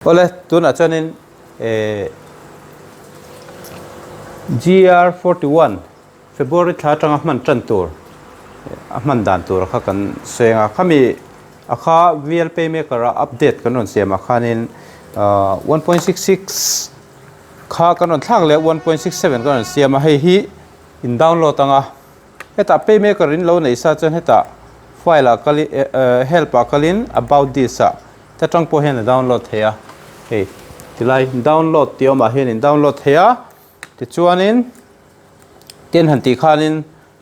Awle, tunah chuanin eh GR 41 February thla atanga hman tan tur a hman dan tur kha kan sawi ang a, khami a kha VL Paymaker a update kan rawn siam ah khanin 1.66 kha kan rawn thlak leh a 1.67 kan rawn siam a, hei hi in download ang a, hetah Paymaker in lo neih sa chuan hetah file ah kalin help ah kalin about this ah Ta tang pawh hian a download thei a, hei tilai download tih awmah hian in download thei a, tichuanin tin han tih khanin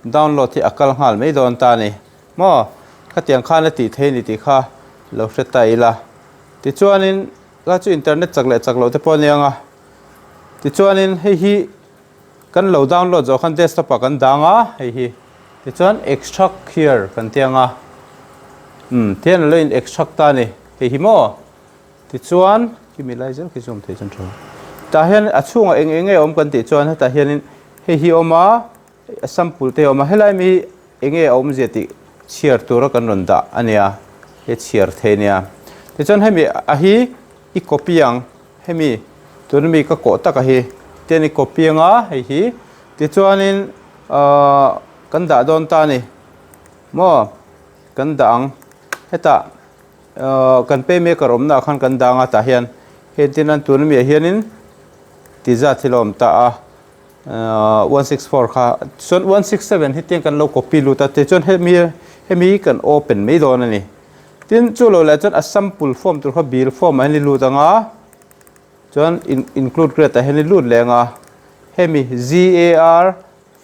download hi a kal nghal mai dawn ta a ni maw, khatiang khan a tih thei a ni tih kha lo hre ta ila, tichuanin kha chu internet chak leh chak loh te pawh a nia nga, tichuanin hei hi kan lo download zawh khan desktop ah kan dang a hei hi tichuan extract here kan ti ang a umm tihian a lo in extract ta a ni hei hi maw tichuan khimi lai zel khi chu awm thei chuan tha tah hian a chhungah eng eng nge a awm kan tih chuan hetah hianin hei hi a awm a a sample te a awm a helai mi hi eng nge a awmzia tih chhiar tura kan rawn dah a nia he chhiar thei a nia tichuan hemi a hi i copy ang. Hemi tuna mi ka kawh taka hi tian i copy anga hei hi tichuanin ahh kan dah dawn ta a ni maw kan dah ang hetah ahh kan pay maker awmna ah khan kan dah anga tah hian hei tin an tuna mi ah hianin ti zat hi a lo awm ta a ahh 164 kha chuan 167 hi tiang kan lo copy lut a tichuan hemi hemi hi kan open mai dawn a ni. Tin, chu lo leh chuan a sample form tur kha bill form ah hian i lut ang a, chuan include grade ah hian i lut leh ang a, hemi GAR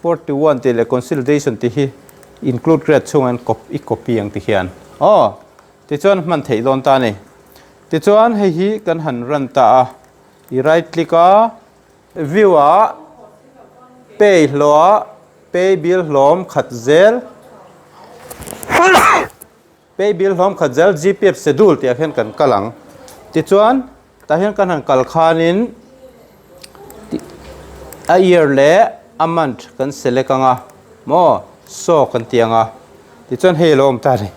41 tih leh consolidation tih hi include grade chhungah hian i copy ang ti hian aw tichuan hman theih dawn ta a ni. Tichuan hei hi kan han run ta a, i right click a, view ah pay hlawh ah pay bill hlawm khat zel. Pay bill hlawm khat zel GPF schedule tih ah hian kan kal ang. Tichuan tah hian kan han kal khanin a year leh a month kan select ang a maw saw kan ti ang a tichuan hei a lo awm ta a ni.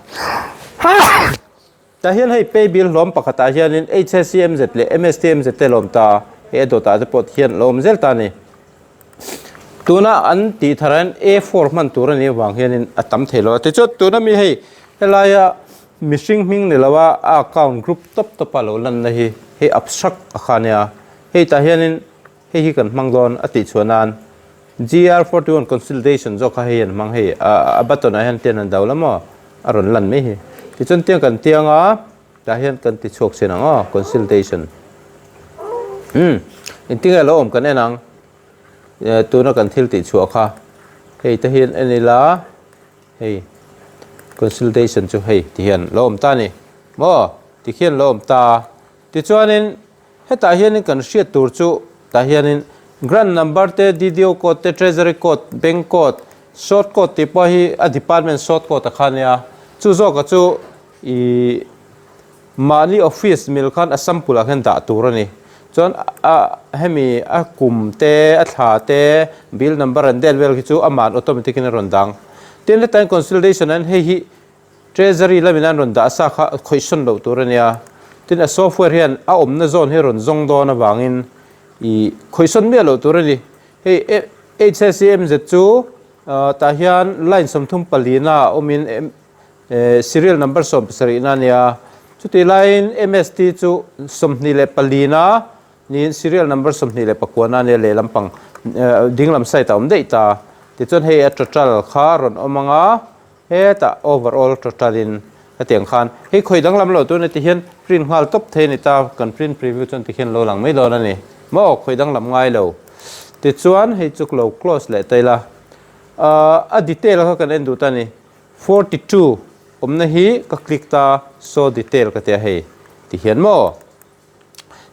Tah hian hei pay bill hlawm pakhatah hianin HSCMZ leh MSTMZ te a lo awm ta a, hei a dawtah te pawh hian a lo awm zel ta a ni. Tuna an tih thar hian A four hman tur a nih avang hianin a tam thei lo a, tichuan tuna mi hei helaia mihring hming ni loa a account group tawp tawpa lo lanna hi hei abstract a kha nia, hei tah hianin hei hi kan hmang dawn a tih chhuah nan GR 41 consolidation zawk kha hei an hmang hei a button ah hian tian an do la maw a rawn lan mai hi tichuan tiang kan tiang a tah hian kan ti chhuak chin ang aw consolidation umm engtin nge lo awm kan en ang tuna kan thil tih chhuah kha hei te hian en ila hei consolidation chu hei ti hian lo awm ta a ni maw ti khian lo awm ta tichuanin Hetah hianin kan hriat tur chu tah hianin Grant number te, DDO code te, Treasury code, Bank code, Short code tih pawh hi a department short code a kha nia. Chu zawka chu ih mahni office mil khan a sample ah khian dah tur a ni. Chuan a hemi a kum te, a thla te, bill number an date vel khi chu aman automatic in a rawn dang. Tin hetain consolidation ah hian hei hi Treasury lamin an rawn dah sa kha khawihsawn loh tur a nia. Tin, a software hian a awmna zawn hi rawn zawng dawn avangin ih khawihsawn miah loh tur a ni. Hei HSEMZ chu tah hian line 34 na awmin serial number 70 na a nia. Chutih laiin MST chu 24 na niin serial number 29 na a nia lehlam pang dinglam side ah a awm daih ta. Tichuan hei a total kha rawn awm ang a. Hetah overall total in hetiang khan hei khawi danglam lo tuna ti hian print nghal tawp thei a ni ta, kan print preview chuan ti khian lo lang mai dawn a ni maw, khawi danglam ngai lo. Tichuan hei chu lo close leh ta ila, ahh a detail kha kan en duh ta a ni, 42 awmna hi ka click ta show detail ka tia hei ti hian maw.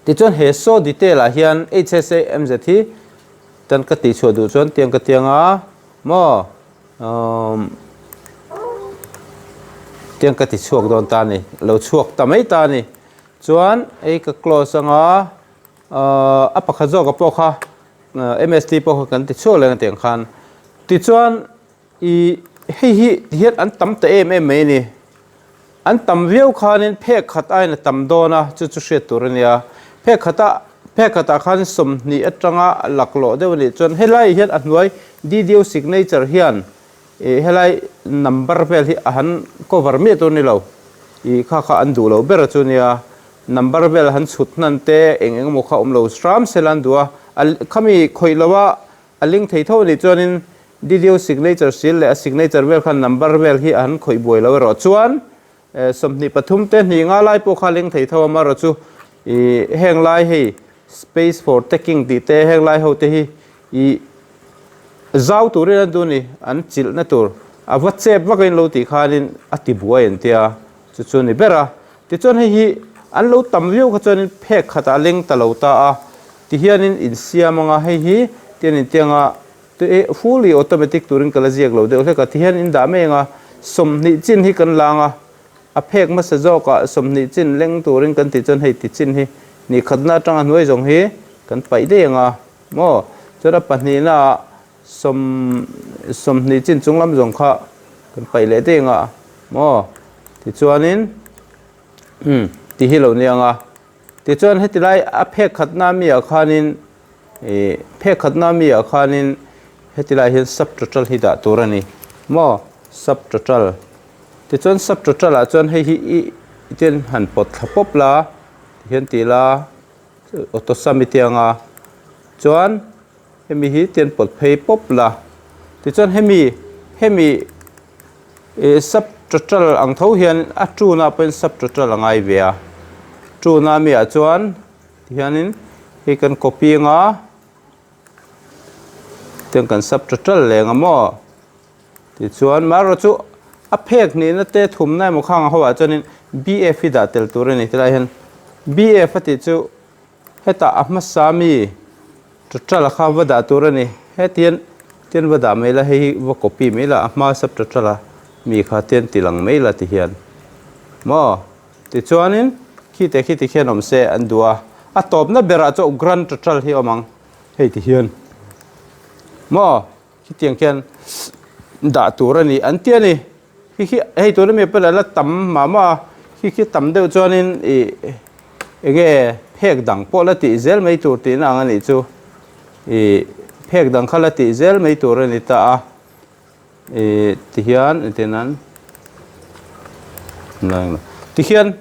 Tichuan he show detail ah hian HSAMZ hi tan ka tih chhuah duh chuan tiang ka tiang a maw umm tiang ka ti chhuak dawn ta a ni lo chhuak ta mai ta a ni chuan hei ka close anga ahh a pakhat zawk ah pawh kha MST pawh kha kan ti chhuak leh ang tiang khan tichuan Ih, hei hi tihian an tam ta em em mai a ni. An tam viau khanin phek khat aiin a tam dawn a, chu chu hriat tur a nia. Phek khatah phek khatah khan 20 atanga laklawh deuh a nih chuan helai hian a hnuai DDO signature hian ih helai number vel hi a han cover miah tur a ni lo. Ih kha kha an duh loh ber chu a nia. Number vel han chhut hnan te eng eng emaw kha awm lo hram sela an duh a. A khami khawih lo a a link thei tho a nih chuanin DDO signature seal leh a signature vel khan number vel hi a han khawih buai lo erawh chuan 23 te hnih nga lai pawh kha leng thei tho a, amaherawh chu ih heng lai hei space for taking tih te heng lai ho te hi ih zau turin an duh a ni, an chilhna tur a va chep vak a in lo tih khanin a ti buai an tia chu chu a ni ber a. Tichuan hei hi an lo tam viau kha chuanin phek khatah a leng ta lo ta a, tihianin insiam anga hei hi tian intianga Fully automatic turin ka la ziak lo deuh hlek a, tihian in dah mai anga 20 chin hi kan lang a, a phek hmasa zawkah 20 chin leng turin kan tih chuan hei ti chin hi ni khatna atanga hnuai zawng hi kan paih daih anga maw, chuan a pahnihna ah 20 chin chung lam zawng kha kan paih leh daih anga maw, tichuanin umm ti hi lo nia anga. Tichuan heti lai a phek khatna mi ah khanin ih phek khatna mi ah khanin heti lai hian sub total hi dah tur a ni maw sub total tichuan sub total ah chuan hei hi ih tian han pawt thla pawp la tihian tih la auto sum i tia anga chuan hemi hi tian pawt phei pawp la tichuan hemi hemi Ih sub total ang tho hian a tuna pawhin sub total a ngai ve a, tuna mi ah chuan tihianin hei kan copy anga tiang kan sub total leng a maw tichuan marawh chu a phek nihna te thumna emaw khang ang ho ah chuanin BF hi dah tel tur a ni tilai hian BF a tih chu Hetah a hmasa mi Total kha va dah tur a ni. Hetian tian va dah mai la, hei hi va copy mai la, a hma sub total a mi kha tian ti lang mai la ti hian. Maw? Tichuanin khi te khi ti khian awm se an duh a. A tawpna berah chuan grand total hi a awm ang hei ti hian. Maw? Khitiang khian dah tur a ni an ti a ni. Khi khi hei tuna mi pawh la tam mah mah a, khi khi tam deuh chuanin ih enge phek dang pawh la tih zel mai tur tihna ang a nih chu. Ih phek dang kha la tih zel mai tur a ni ta a. Ih tihian engtin an tihian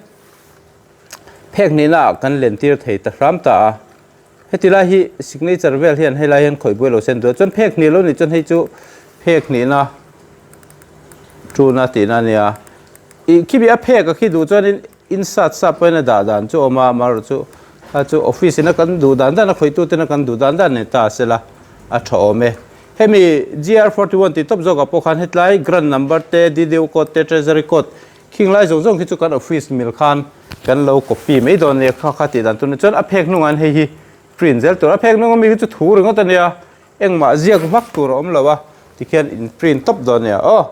phek nihna ah kan lentir thei ta hram ta a. Heti lai hi signature vel hian hei lai hian khawih buai lo sen duh a, chuan phek hnih lo nih chuan hei chu phek hnihna tuna tihna a nia. Ih khimi a phek a khi duh chuanin insert sa pawhin a dah dan chu a awm a, amaherawh chu kha chu office ina kan duh dan dan a khawih tute ina kan duh dan dan nei ta sela a tha awm e. Hemi GR 41 tih tawp zawkah pawh khan hetlai grant number te, DDO code te, treasury code Khing lai zawng zawng khi chu kan office mil khan kan lo copy mai dawn nia kha kha tih dan tur ni chuan a phek hnungah hei hi print zel tur a phek hnunga mi khi chu thu ringawt a nia engmah ziak vak tur a awm lo a tikhian in print tawp dawn nia aw.